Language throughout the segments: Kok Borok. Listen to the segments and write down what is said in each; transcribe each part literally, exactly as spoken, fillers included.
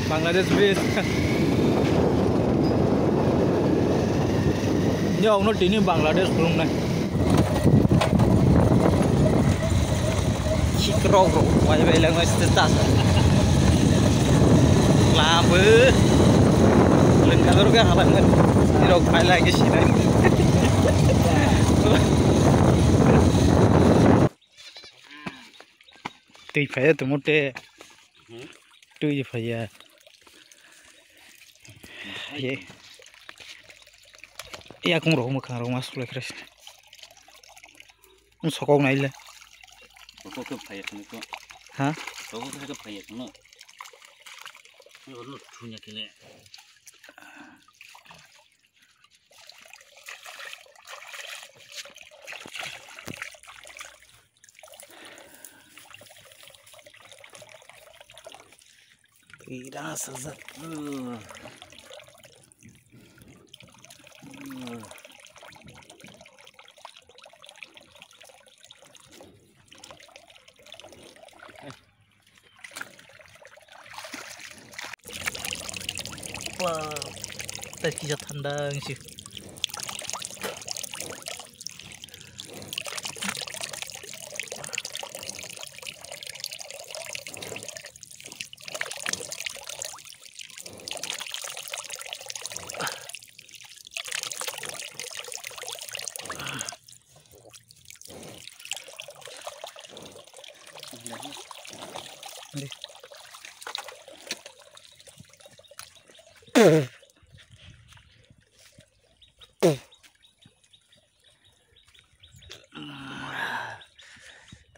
Bangladesh bridge. Ni ogno tini Bangladesh khulumnai. Khikrok rok bai bai langma status. Labo. Lengkador ga halangma. Ni rok bai lagi sinai. Twi phaiya tongmo tei. Hmm? Twi phaiya. Ye. Yakung rok mwkhang rok ma suklai kre. Wng sokok nai le. Sokok khe phaiya khno ko. Ha? Sokok khe phaiya khno. Ni ono thunya kile. Twi rang sajak. Wah, tei kisa thanda wngsi.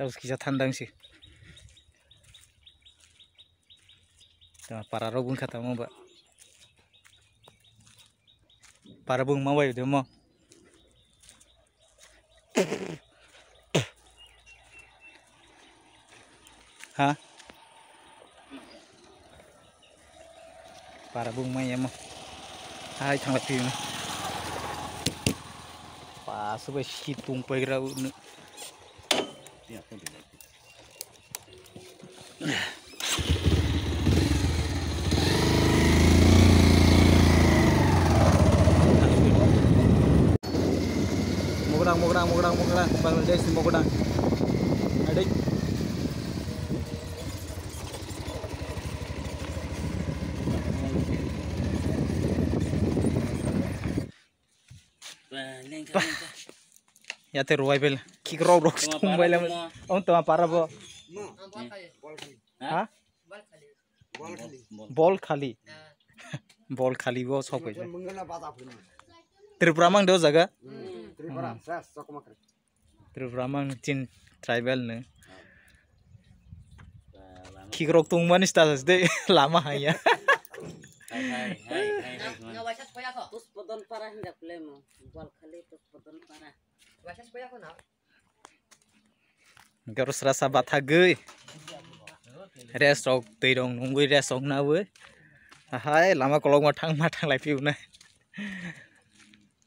Tapos kisa thanda wngsi. Tama para rok wngkha tamo ba. Para bung ma bai demo. Ha? Para bung mai emo. Hai thang lai piyuna. Pa subai si tung pai gra unu. Mokdang, mokdang, mokdang, mokdang, Bangladesh ni mokdang. Adai. Bah, yate ruwai bel, khikrok rok tong bai lam. Om tama para bo. Ha? Bol khali. Bol khali bo sok bai. Tripura mang do jaga. Tripura mang chin tribal no. Khikrok tongmani status de lama haya. Hai, hai, hai, hai, hai, man. Puspodon para hinda plemo. Bol khali puspodon para. Garo srasa bathagwi. Rest rok twi rok nungwi rest rok nawi. Hai lama kolokma thangma thanglai phiuna.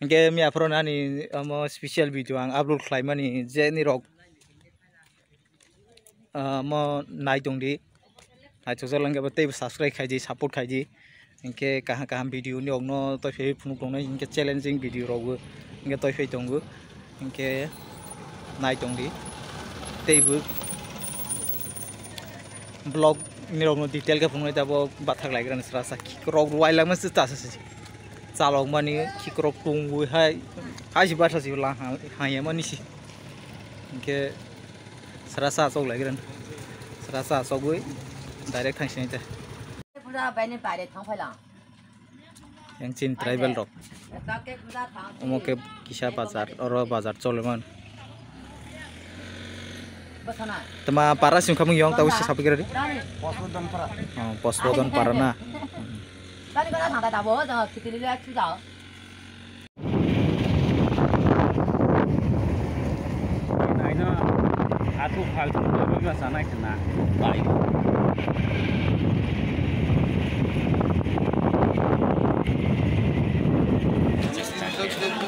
Hingke miya phoro nani omo special video ang upload khlaimani je nirok, ah, omo nai tongdi. Naithokjak langkhe bo teibo subscribe khaidi, support khaidi. Hingke kaham kaham video ni okno toiphai phunuk tongnai, hingke challenging video rokbo hingke toiphai tongo. Hingke nai tongdi. Teibo vlog nirokno detail khe phunuknai tabok bathak laigrani srasa khikrok rwai langma se chasa se. Chalokmani khikrok tungwi hai, hai si batha si lang ha-, hangya mani si. Hingke srasa achok laigrani. Srasa achogwi direct thangsinai ta. Puja baini bare thang phailang. Yang chin tribal rok. Omo khe kisa bazar, oro bazar choleman. Tama para sing khamung yong tau se sapi kira di. Posbodon para. Oh, Posbodon para na. Tani bara thang ta tabo, jang khitili le chu jao.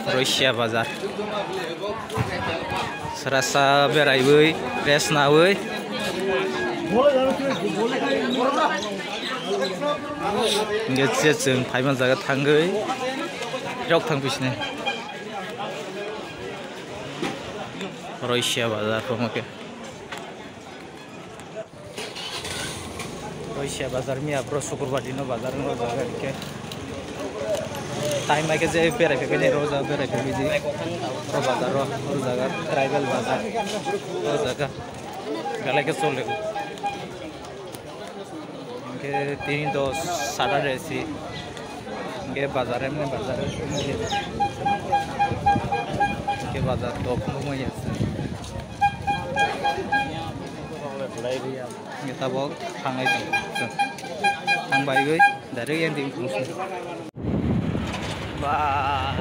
Roisya bazar. Srasa beraiwi, rest nawi. Hingke je chwng phaima jaga thangwi, rok thang bisini. Roisya bazar, omo khe. Roisya bazar miya bro, sukurbar dino bazar wng o jaga hingke. Time hai khe je berai phaibai nai ro jaga, berai phaibai di ro bazar ro, ro jaga tribal bazar, ro jaga belai khe chole. Hingke tini do Saturday si. Hingke bazar emni bazar emni. Hingke bazar dok nukmani ase. Hingke tabok thanglai tong. Thangbaigwi direct yang di. Ba.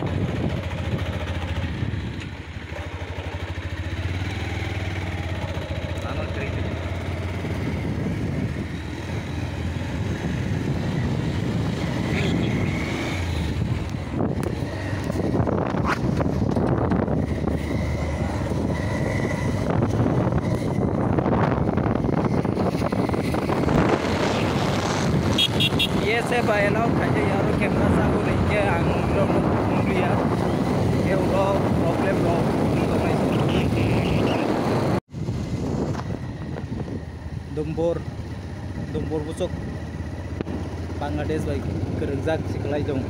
Yes, eh, by allow khaijak ya, aro camera chago rikhe ang vlog no phunukliya. Khe ulo problem rok phunukjaknai. Dumbur, Dumbur buchuk Bangladesh bai kwrwngjak siklai dong.